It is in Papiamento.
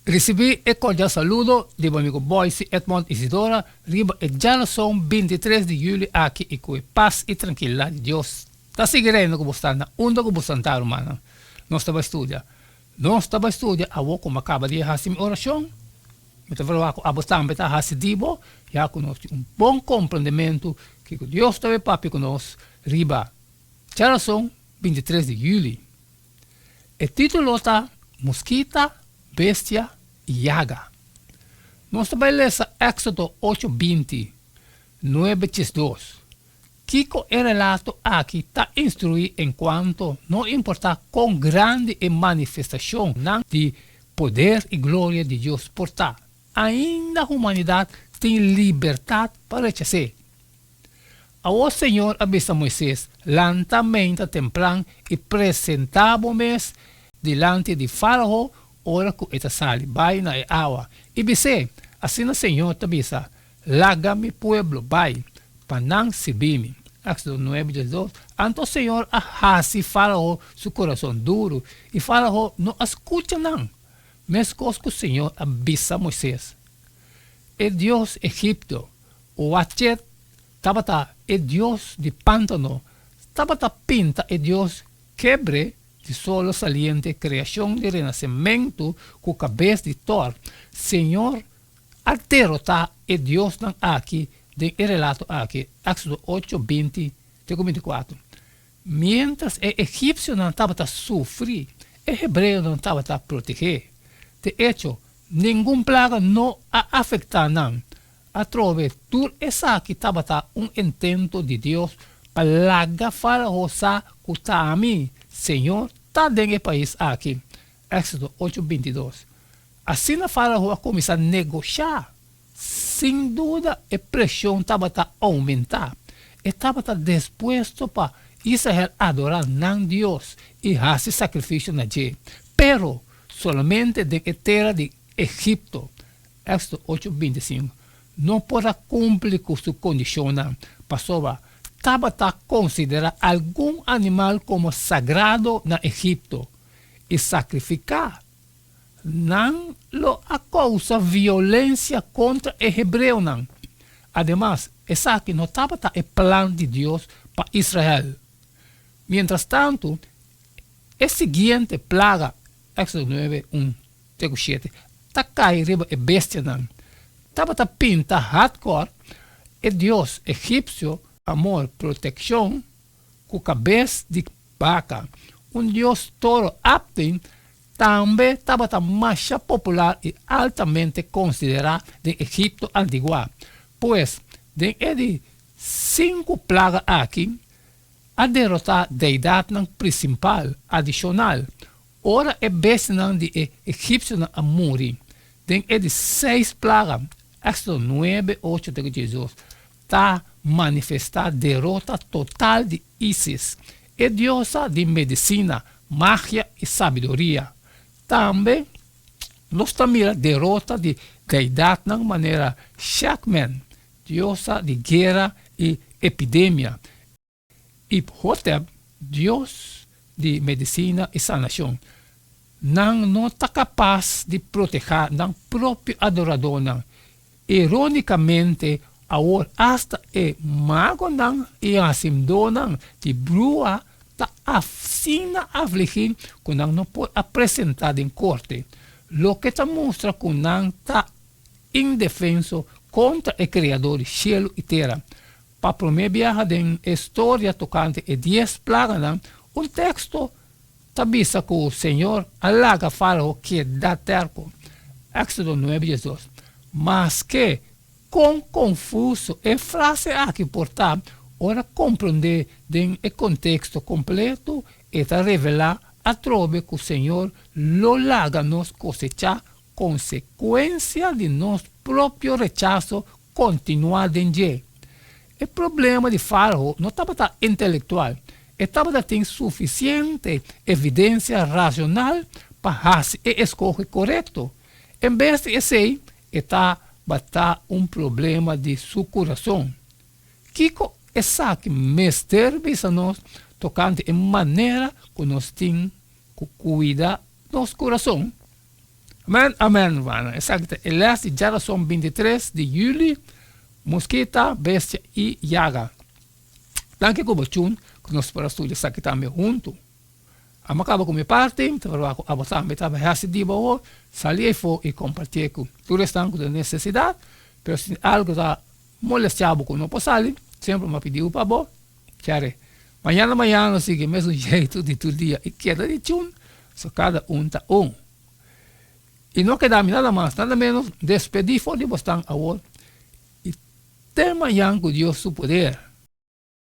Risibí e kordial saludo di bo amigo Boyce Edmond Isidora riba e djarason 23 di juli aki i ku e pas i trankilidat di Dios ta sigui reina ku bo sta na unda ku bo santá rumannan. Nos ta bai studia. Nos ta bai studia awo ku mi a kaba di hasi mi orashon. Mi ta verwagt ku abo tambe ta hasi di bo, ya ku nos tin un bon komprendementu kiko Dios ta bai papia ku nos riba djarason 23 di juli. E título ta Muskita, Bestia i Yaga. Nos ta bai lesa Éksodo ocho 20, nuebe 12. Kiko e relato aki ta instruí enkuanto no importá kon grandi e manifestashonnan di poder i gloria di Dios por ta, ainda humanidat tin libertat pa rechas'é? Awor Señor a bisa Moises, Lanta meinta tempran i presentá bo mes dilanti di Fárao ora ku e ta sali bai na e awa, i bis'é, Asina Señor ta bisa, Laga mi pueblo bai, pa nan sirbi mi. Éxodo nuebe, diesdos. Anto Señor a hasi Fárao su kurason duru, i Fárao no a skucha nan, meskos ku Señor a bisa Moises. E dios Egipto, Uatchet, tabata e dios di pántano, tabata pinta e dios Kebre di solo saliente, kreashon di renasementu ku kabes di Thor. Señor a derotá e diosnan aki den e relato aki, Éxodo ocho, 20 te ku 24. Miéntras e egipsionan tabata sufri, e hebreonan tabata protegé. De echo, ningun plaga no a afektá nan. Atrobe, tur esaki tabata un intento di Dios pa laga Fárao sa ku ta ami, Señor, ta den e pais aki. Éxodo ocho, 22. Asina Fárao a kuminsá negoshá. Sin duda e preshon tabata oumentá. E tabata dispuesto pa Israel adorá nan Dios i hasi sakrifisio na dje, pero solamente den e tera di Egipto. Éxodo ocho, 25, no por a kumpli ku su kondishonnan, pasobra tabata konsiderá algun animal komo sagrado na Egipto i sakrifiká Nan lo a kousa violensia kontra e hebreonan. Ademas, esaki no tabata e plan di Dios pa Israel. Mientrastantu, e siguiente plaga, Éxodo nuebe, un te ku shete, ta kai riba e bestianan. Tabata pinta Hatkor, e dios egipsio, amor, protekshon, ku kabes di baka. Un dios toro Aptin tambe tabata masha popular i altamente konsiderá den Egipto antiguá. Pues, den e di sinku plaga aki, a derotá deidatnan prinsipal adishonal ora e bestianan di e egipsionan a muri. Den e di seis plaga, Éxodo nuebe, ocho te ku diesdos, ta manifestá derota total di Isis, e diosa di medisina, magia i sabiduria. Tambe nos ta mira derota di deidatnan manera Shekmen, diosa di guera i epidemia, Imhotep, dios di medisina i sanashon. Nan no ta kapas di protehá nan propio adoradónan. Irónikamente, awor asta e magonan i hasimdónan di brua ta asina afligí ku nan no por a presentá den korte, loke ta mustra ku nan ta indefenso kontra e Kreador di shelu i tera. Pa promé biaha den e storia tokante e dies plaganan, un teksto ta bisa ku Señor a laga Fárao keda tèrko. Éksodo nuebe diesdos. Maske kon konfuso e frase aki por ta, ora komprondé den e konteksto kompleto, e ta revelá atrobe ku Señor lo laga nos kosechá konsekuensia di nos propio rechaso kontinuá den dje. E problema di Fárao no tabata intelektual, e tabata tin sufisiente evidensia rasional pa hasi e eskohe korekto. En bes di esei, e tabata un problema di su kurason. Kiko esaki mester bisa nos tokante e manera ku nos tin ku kuida nos kurason? Amen, amen, rumannan. Esaki ta e les di djarason 23 di juli, Muskita, Bestia i Yaga. Danki ku bo tune ku nos por a studia esaki tambe huntu. Amo a kaba ku mi parti, mi ta proba ku abo tambe ta hasi di bo awor, sali eyfo i kompartié ku tur esnan ku ta nesesidat, pero si algu ta molestiá bo ku no por sali, semper mi a pidi bo pa bo kere. Mañana mañana nos sigui mesun jeito di tur dia i keda di tune, so kada un ta un. I no keda mi nada mas nada menos despedí for di bosnan awor i te mañan ku Dios su poder.